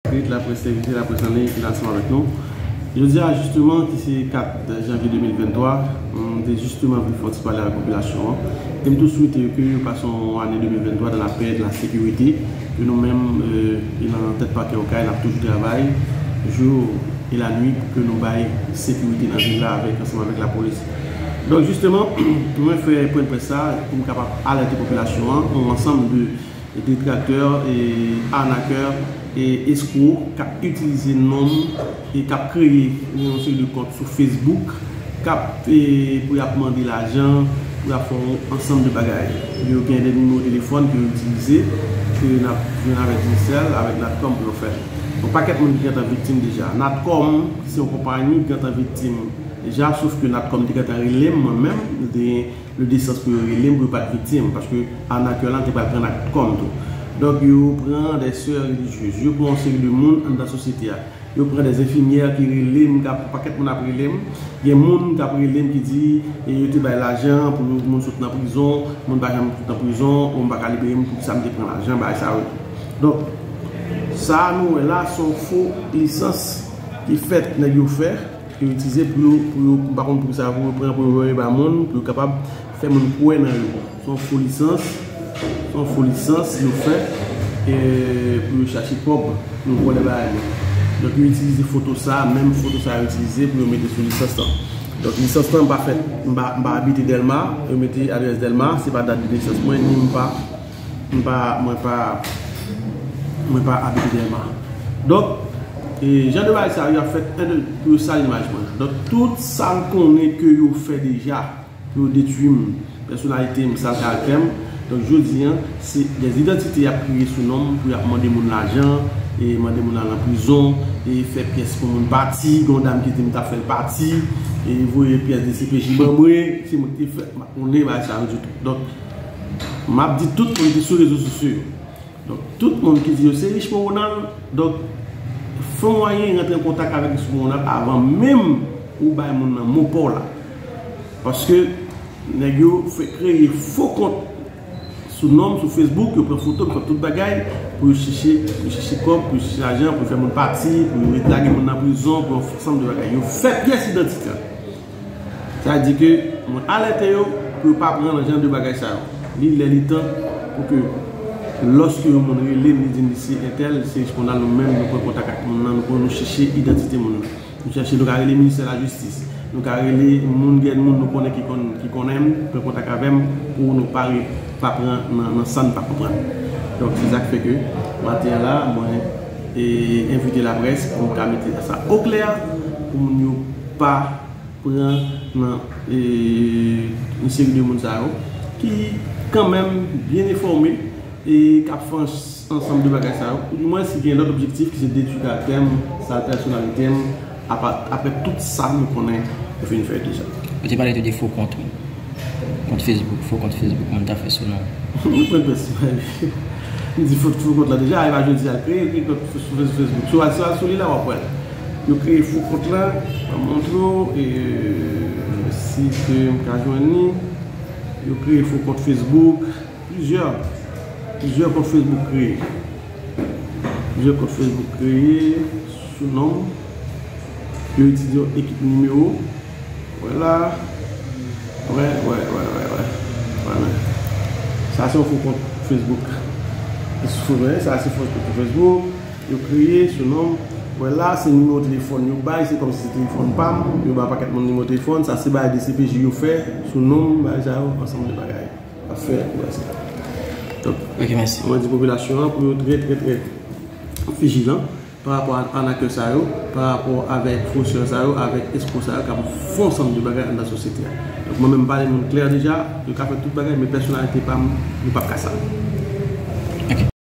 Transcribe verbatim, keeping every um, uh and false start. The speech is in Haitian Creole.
Laprès envite, laprès an liy ki la ansanm avèk nou. Jodi a, jisteman, ki se kat janvye de mil venntwa, m te jisteman vin fè yon ti pale avèk popilasyon an. E m tou swete ke yo pase yon ane de mil venntwa dans la paix et la sécurité, ke nou menm, euh, ki nan tèt pakè Okay, n ap toujou travay jou e lanwit pou ke nou bay sekirite nan vil la avèk, ansanm avèk lapolis. Donk, jisteman, mwen fè pwen près sa pou m kapab alète popilasyon an, yon ansanm de detraktè, e, anakè, e, eskwo k ap itilize non m e k ap kreye yon seri de kont sou Facebook, k ap, e, pou y ap mande lajan, pou y ap fè yon ansanm de bagay. Yo gen de nimewo telefòn ke yo itilize, ke n ap jwenn avèk Digicel, avèk Natcom pou yo fè. Yon pakèt moun ki gentan viktim deja. Natcom, se yon konpayi ki gentan viktim deja, sof ke Natcom te gentan rele m, mwen menm, m te gen le desans pou yo rele m, pou yo pa t viktim, paske anakè la te pral pran Natcom tou. Donk, yo pran de sè relijyez, yo pran yon seri de moun anndan sosyete a. Yo pran de enfimyè ki rele m, k ap, pakèt moun ap rele m. Gen moun k ap rele m ki di, e, yo te bay lajan pou moun sot nan prizon, moun pa janm sot nan prizon, moun pa ka libere m, poukisa m te pran lajan, bagay sa yo. Donk, sa a nou wè la, se yon fo lisans ki fèt, nèg yo fè, yo itilize pou yo, pou yo, m pa konn poukisa pou yo pran, pou yo voye ba moun, pou yo kapab fè moun kwè nan yo. Se yon fo lisans, se yon fo lisans yo fè, e, pou yo chache kòb, pou yo vòlè bagay moun. Donk, yo itilize foto sa, menm foto sa yo itilize pou yo mete sou lisans lan. Donk, lisans lan pa fèt, m pa, m pa abite Dèlma, yo mete adrès Dèlma, se pa dat de nesans mwen, ni m pa, m pa, mwen pa, mwen pa abite Dèlma. Donk, e, jan de bagay sa yo ap fèt, en de, pou yo sal imaj mwen. Donk, tout sa m konnen ke yo fè deja, pou yo detwi m, pèsonalite m, sal karaktè m. Donk, jodi a, se de idantite y ap kreye sou non m pou y ap mande moun lajan, e mande moun al nan prizon, e fè pyès pou moun pati, gen yon dam ki di m t ap fè l pati, e voye pyès D C P J ban mwen, se mwen ki te fè, m pa konnen bagay sa yo ditou. Donk, m ap di tout moun ki sou rezo sosyo yo. Donk, tout moun ki di yo se Richemond Ronald, donk, fè mwayen rantre an kontak avèk Richemond Ronald avan menm ou bay moun nan mo pa w la. Paske nèg yo fè kreye fo kont sou non m, sou Facebook, yo pran foto m, fè tout bagay pou yo chèche, pou yo chèche kòb, pou yo chèche lajan, pou yo fè moun pati, pou yo ret lage moun nan prizon, pou yon ansanm de bagay. Yo fè pyès idantite. Sa di ke mwen alète yo pou yo pa pran jan de bagay sa yo. Li lè li tan pou ke lòske yon moun rele m, li di m li se entèl, se Richemond Ronald, nou menm nou pran kontak ak moun nan, nou pran, nou chèche idantite moun nan. Nou chèche, nou ka rele ministè lajistis, nou ka rele moun, gen moun nou konnen ki konn, ki konnen m, pran kontak avè m pou nou pa re-, pa pran nan, nan sa n pa konprann. Donk, se sa k fè ke maten an la, mwen, e, envite laprès pou m ka mete sa oklè, pou moun yo pa pran nan, e, yon seri de moun sa yo ki kanmenm byen enfòme e k ap fè ans-, ansanm de bagay sa yo, oudimwens ki gen lòt objektif ki se detwi karaktè m, sal pèsonalite m, apa-, apre tout sa nou konnen yo fin fè deja. Ou te pale tou de fo kont, wi. Kont Facebook, fo kont Facebook, moun ta fè sou non. Nou pran pèsonalite. M di fo, fo kont la deja, e pa jodi a l kreye, kreye kont sou Facebook. Si w al, si w al sou li la, w ap wè l. Yo kreye fo kont la, m ap montre w, e si ke m ka jwenn li, yo kreye fo kont Facebook, plizyè, plizyè kont Facebook kreye. Plizyè kont Facebook kreye sou non m. Yo itilize yon ekip nimewo. Vwala. Wè, wè, wè, wè, wè. Wè, men. Sa se yon fo kont Facebook. Sa se fo kont Facebook. Yo kreye sou non m. Wè la, se nimewo telefòn yo bay, se kòmsi se telefòn pa m. Yo bay pakèt moun nimewo telefòn. Sa se bagay D C P J yo fè sou non m, bagay sa yo, ansanm de bagay. Ap fè, wè sa. Donk, ok, mèsi. Mwen di popilasyon an pou yo trè, trè, trè vijilan pa rapò a anakè sa yo, pa rapò avèk fosè sa yo, avèk eskwo sa yo k ap fè ansanm de bagay anndan sosyete a. Donk, mwen menm, m pale moun klè deja, yo ka fè tout bagay, men pèsonalite pa m, nou p ap ka sa.